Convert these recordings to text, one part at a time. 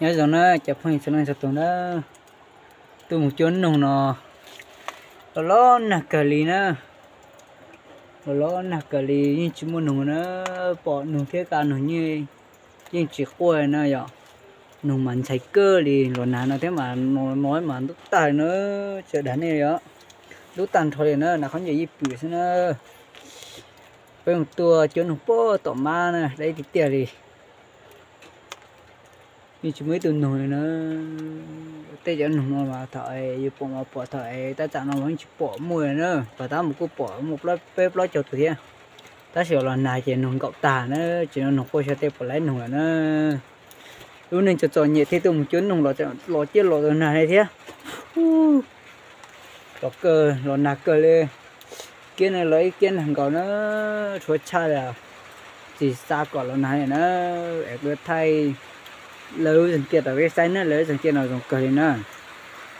Nyob zoo na cov phooj ywg txhua leej txhua tus na, tuaj mus cuab noog no los los nag kawg li na, los los nag kawg li, yeej tsis muaj noog na, pom noog thiab kaj noog yeej tsis quaj na yom. Noog mas ntxhais kawg li, los nag no thiab mas no mas ntub tag na, tsis dag nej li os, ntub tag nrho li na, nas qhob ncaws yij pwm xwb na. Peb mus tuaj cuab noog puag tom mab na, deb tiag tiag li. Yeej tsis muaj ib tug noog li na. Tej cov noog no mas thaum yus pom mas pom, thaum tab tom no mas yeej tsis pom muaj li na, pom tab mus kuj pom muaj peb plaub caug tus thiab. Tab sis los nag ces noog nkaum tag na, tsis no noog quaj xyov tej puas laib noog lawm na. Lub neej txom txom nyem thiaj tuaj mus cuab noog los ciaj los tus nag li thiab. Los kawg los nag kawg li. Kiab no los ib kiab nag nkaus na, rhuav tshaj li. Tsis xav kom los nag li na, es kuv thaij lawv lub zeeg tiaj rau peb saib na, lawv lub zeeg tiaj no zoo kawg li na,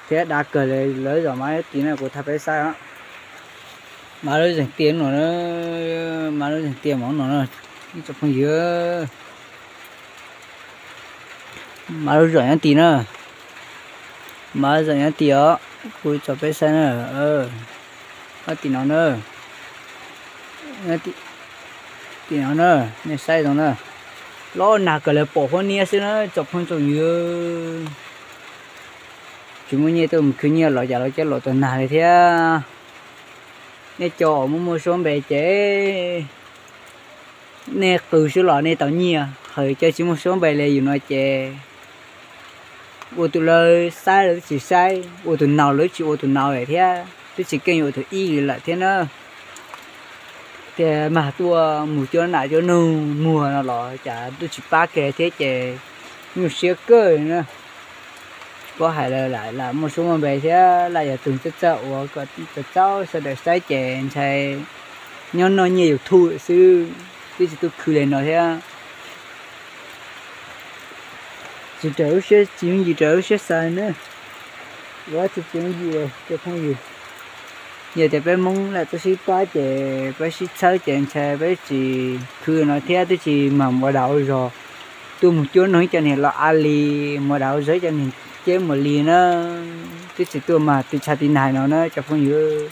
thiab dav kawg li, lawv zos mab lub tiaj no kuv thaij peb saib os. Mab lub zeeg tiaj no, mab lub zeeg tiaj mov no na, ib tsoom phooj ywg. Mab lub zos nyob tid na, mab lub zos nyob tid os, kuv tso peb saib na, nyob tim no na, tim no na, nej saib zoo na, los nag kawg li pom huab niab xwb na tsoom phooj tsoom ywg. Tsis muaj nyiaj tuaj mus khwv nyiaj los cas los ciaj los tus nag li thiab. Nej cov uas muaj muaj suab npe ces nej qw xwb los nej tau nyiaj, hos cov tsis muaj suab npe li yus no ces ua tus lawv saib lawv twb tsis saib, ua tus naus lawv tsis ua tus naus lawm thiab, twb tsis keej yuav ua tus ib li lawm thiab na. Tias mag tuaj mus cuab nam cuab noog muag no los cas twb tsis pab kiag thiab ces nyuaj siab kawg na. Tsis paub hais lawm, lam muaj suab muaj npe thiab lam yog tus txawj txawj ua kom txaus sawv daws saib ces ntshai nyob noj nyiaj YouTube xwb, twb tsis tuaj khwv li no thiab. Tsis raws lub siab, tsis yooj yim raws lub siab xav na. Ua tsis tsis yooj yim cov phooj ywg. Yog tias peb Hmoob lam tuaj sib pab ces peb sib txhawb ces ntshai peb tsis khwv no thiab twb tsis mag ua dag ua zog. Tuaj mus cuab noog ib co niag los a li, mus ua dag ua zog ib co niag ceb mus li na. Twb tsis tuaj mag tiv tshav tiv nag no na cov phooj ywg.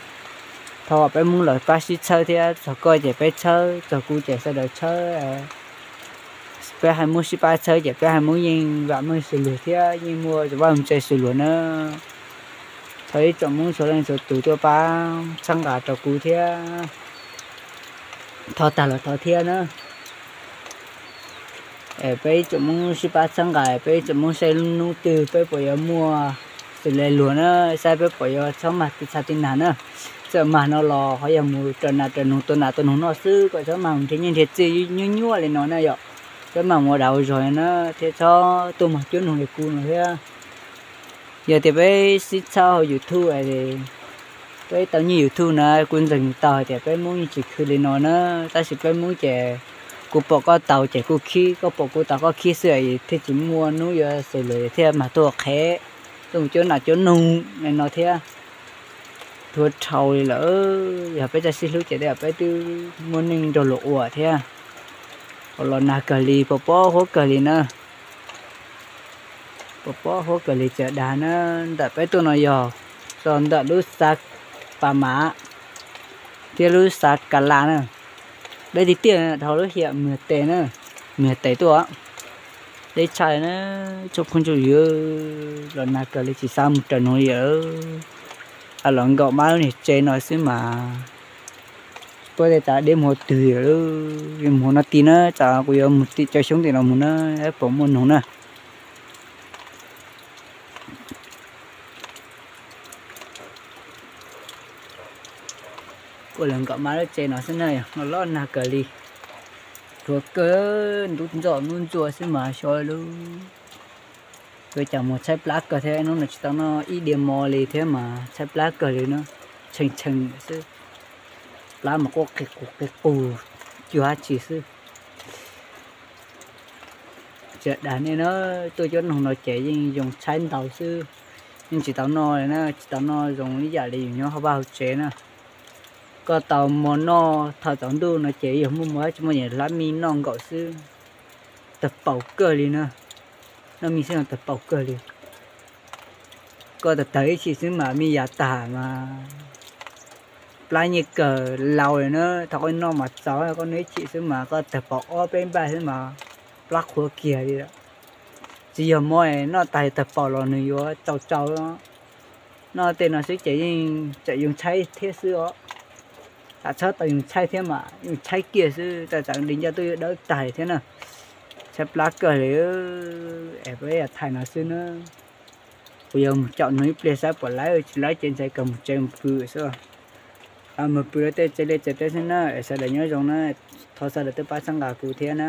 Thov peb Hmoob los pab sib txhawb thiab, txog koj ces peb txhawb, txog kuv ces sawv daws txhawb. Peb haiv Hmoob sib pab txhawb ces peb haiv Hmoob yeej vam meej xws luag thiab yeej muaj vaj tse xws luag na. Thov ib tsoom Hmoob txhua leej txhua tus tuaj pab txhawb nqa rau kuv thiab. Thov tag los thov thiab na. Peb ib tsoom Hmoob sib pab txhawb nqa, peb ib tsoom Hmoob saib lub hnub twg peb puas yuav muaj xws li luag na, saib peb puas yuav txhob mag tiv tshav tiv nag na. Txawm mag no los ho yog mus raws nas raws noog tua nas tua noog noj xwb kom txhob mag mus nrhiav nyiaj nrhiav txiaj nyuaj nyuaj li no na yom. Txhob mag mus ua dag ua zog na thiab txhob tuaj mag cuab noog li kuv no thiab. Yog tias peb sib txhawb hauv YouTube, peb tau nyiaj YouTube na, kuv ntseeg tau hais tias peb Hmoob yeej tsis khwv li no na. Tab sis peb Hmoob ces kuv pom koj tau ces kuv khib, koj pom kuv tau koj khib xwb thiaj tsis muaj hnub yuav xws luag thiaj mag tuaj qhev, tuaj mus cuab nam cuab noog li no thiab. Rhuav dhau li lawm, yog peb txawj sib hlub ces tej zaum peb twb muaj neej nrog luag ua thiab. Los nag kawg li, pos pob huab kawg li na. Pos pob huab kawg li txawm dag na. Ntawm peb tuaj no yog txog ntawm lub xav Pas Mas thiab lub xav Kas Las na. Deb tiag tiag dhau lub hiam Mws Tes na, Mws Tes tuaj. Deb tshaj na, tsoom phooj tsoom ywg, los nag kawg li tsis xav mus raws noog li lawm. Los nkaum mab lub niag tsev no xwb mas puab tej tas deb mus twg lawm. Mus no ti na, tsam kuv yuav mus tim cov xyoob tim no mus na, pom muaj noog na. Ua los nkaum mab lub tsev no xwb na, los los nag kawg li. Rhuav kawg, ntub ntxoj ntub ntxua xwb mas xyov lub. Yuav cas mus tshaib plab kawg thiab, hnub no tsis tau noj ib diav mov li thiab mas tshaib plab kawg li na. Tshee tshee xwb, plab mas quaj qis qus qis qus, cuag dab tsi xwb. Tsis dag nej na, tuaj cuab noog no ces yeej zoo tshaib ntau xwb. Yeej tsis tau noj li na, tsis tau noj zoo ib yam li yus nyob hauv vaj hauv tsev na. Koj tau mov noj thaum tsaus ntuj no ces yog muaj mov tsis muaj ces hlab mij noj nkaum xwb. Tawg paus kawg li na. Noj me xwb no tawg paum kawg li. Koj tawg tawg ib chim xwb mas me yam tag mas plab nyiaj kawg laus li na. Thaum koj noj mas txaus, koj noj ib chim xwb mas koj tawg paum ob peb npaj xwb mas plab qhuav kiag li lawm. Tsis yog mob, noj tas tawg paum los nws yuav tsau tsau. Noj tej no xwb ces yeej tseem yoo tshaib thiab xwb os. Tam txhob tau yoo tshaib thiab mas yoo tshaib kiag xwb, tam txawm di ncauj twb yuav dawb tag thiab na. Tshaib plab kawg li. Es peb yog thaij no xwb na. Kuv yuav mus caum nws ib pliag saib puas laib, tsis laib ces ntshe kawg mus tsev mus pw xwb. Mus pw rau tej tsev liaj tsev teb xwb na, es sawv daws nyob zoo na. Thov sawv daws twb pab txhawb nqa kuv thiab na.